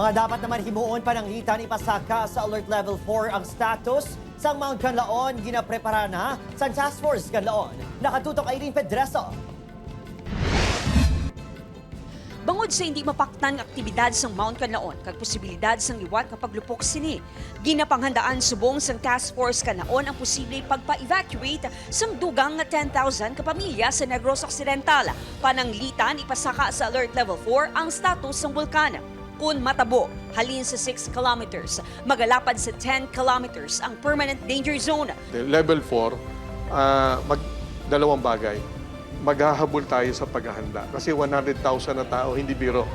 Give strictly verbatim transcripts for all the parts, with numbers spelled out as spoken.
Mga dapat naman himuon pananglitan ipasaka sa Alert Level four ang status sang Mount Kanlaon, ginaprepara na sang Task Force Kanlaon. Nakatutok Irene Pedreso. Bangod sa hindi mapaktan nga aktibidad sang Mount Kanlaon kag posibilidad sang liwat nga paglupok sini, ginapanghandaan subong sang Task Force Kanlaon ang posible pagpa-evacuate sang dugang nga ten thousand ka pamilya sa Negros Occidental. Pananglitan ipasaka sa Alert Level four ang status sang bulkan. Kon matabo, halin sa six kilometers, magalapad sa ten kilometers ang permanent danger zone. The level four, ah, mag-, dalawang bagay. Maghahabol tayo sa paghahanda kasi one hundred thousand na tao, hindi biro.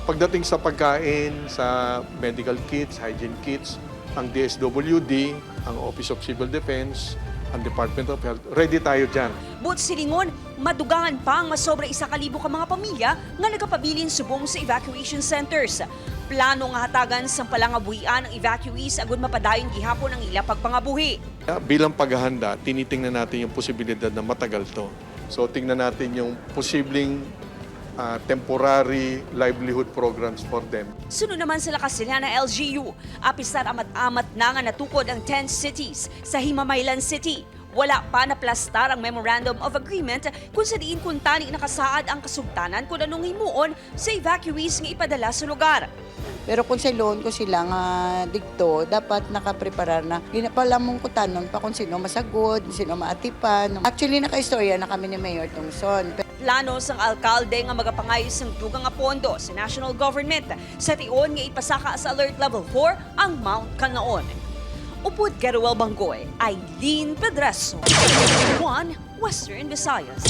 Pagdating sa pagkain, sa medical kits, hygiene kits, ang D S W D, ang Office of Civil Defense, ang Department of Health, ready tayo dyan. But silingon, madugangan pa ang masobra isa ka libo ka mga pamilya nga nagapabilin subong sa evacuation centers. Plano nga hatagan sang palangabuhian ang evacuees agud mapadayon gihapon ang ila pagpangabuhi. Bilang paghahanda, tinitingnan natin yung posibilidad na matagal to. So, tingnan natin yung posibleng, ah, temporary livelihood programs for them. Suno naman sa La Castellana L G U, apisar amat-amat na nga natukod ang tent cities sa Himamaylan City. Wala pa naplastar ang Memorandum of Agreement kung sa diin kuntani nakasaad ang kasugtanan kung anong himuon sa evacuees nga ipadala sa lugar. Pero konselohon ko sila nga digto, dapat nakapreparar na. Ginapalamong kutanon pa kung sino masagod, sino maatipan. Actually, nakaistorya na kami ni Mayor Tungson. Plano sang alkalde nga magapangayo sang dugang nga pondo sa national government sa tion nga ipasaka sa Alert Level four ang Mount Kanlaon. Upod kay Roel Banggoy, Eileen Pedreso, One Western Visayas.